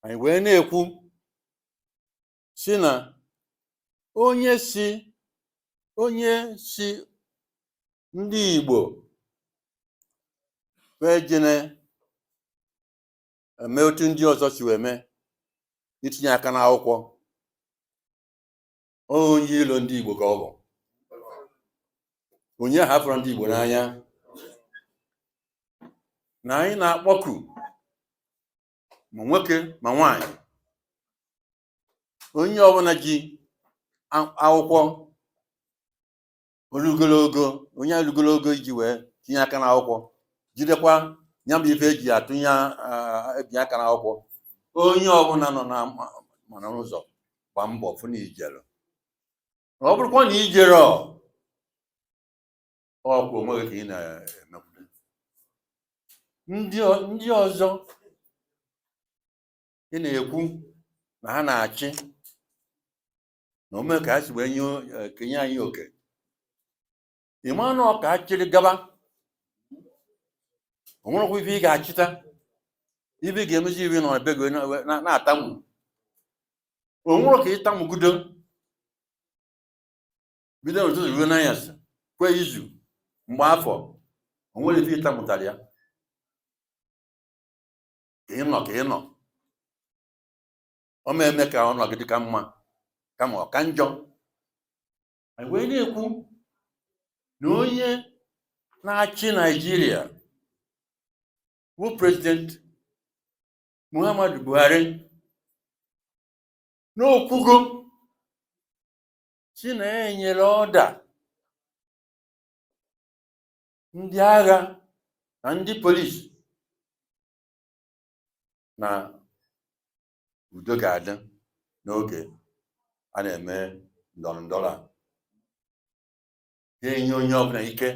Anyị wee na-ekwu si na onye si ndị Igbo wee jene eme otu ndị ọzọ si wee mee itinye aka n'akwụkwọ, onye ilo ndị Igbo ka ọ bụ, onye hafụrụ ndị Igbo n'anya. Na anyị na-akpọku ma nwoke ma nwaanyị, onye ọbụla ji akwụkwọ olugologo, onye olugologo iji wee tinye aka n'akwụkwọ, jidekwa ya bụ ife eji atụnye ebinye aka n'akwụkwọ, onye ọbụla nọ na mana n'ụzọ, gba mbọ fụ na ijere. Ọ bụrụkwa na ijere, ọkwa onwe gị ka ị na-emekwute. Ndị ọzọ ị na-ekwu na ha na-achị na ome ka ha si wee nye kenye anyị oke, ị ma na ọ ka chịrị gaba, o nwerekwa ife ị ga-achịta, ife ị ga-emezi, ife nọ ebe gị na-atamu, o nwere ka ịtamugido bido n'ụtụtụ ruo n'anyasị, kwe izu, mgbe afọ, o nwere ife ịtamụtara ya ka ị nọ ka ị nọ. Ọ ma eme ka ọnọdụ ka mma, kama ọ ka njọ. Anyị wee na-ekwu na onye na-achị Naijiria bụ President Muhammadu Buhari n'okwugo si na enyere order ndị agha na ndị polisi na udo ga-adị n'oge a na-eme ndọrọ ndọrọ a, ga-enye onye ọbụla ike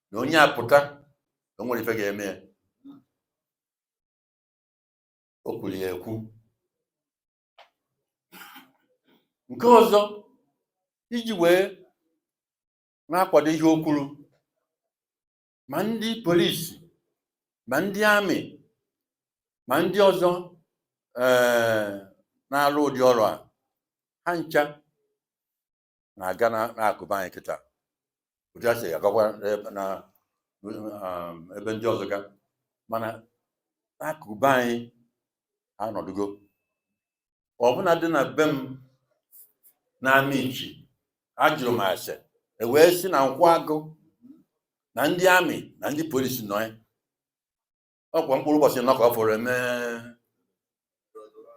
na onye apụta na o nwere ife ga-eme ya. O kwuru ya ekwu. Nke ọzọ, iji wee na-akwado ihe o kwuru, ma ndị polisi ma ndị army ma ndị ọzọ na-alụ ụdị ọrụ a, ha ncha na-aga n'akụba anyị kịta, ụdị a si agakwa na ebe ndị ọzọ ga, mana n'akụkụ be anyị ha anọdụgo. Ọbụna dị na be m na Amichi, ajụrụ m ase, e wee sị na Nkwagụ na ndị army na ndị polisi nọ ya. Ọkwa mkpụrụ ụbọchị nọ ka ọ fọrọ eme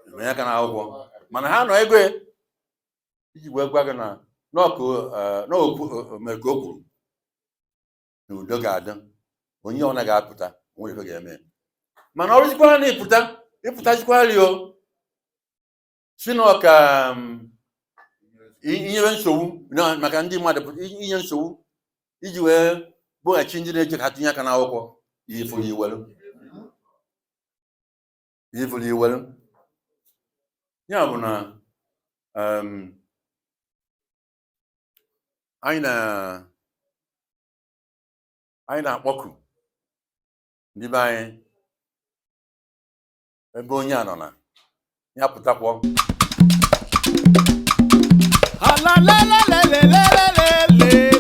eme aka n'akwụkwọ, mana ha nọ ego ya iji wee gwa gị na n'okwu mere ka o kwuru na udo ga-adị, onye ọbụla ga-apụta nwere ife ga-eme ya. Mana ọ rụzikwara na ịpụta ịpụtazikwara o si na ọka inyere nsogbu maka ndị mmadụ inye nsogbu iji wee gboghachi ndị na-eje ka ha tinye aka n'akwụkwọ, ifuru iwelu, ifuru iwelu ya bụ na anyị na-akpọku ndị be anyị, ebe onye a nọ na ya pụtakwọ. Alalelelelelelele.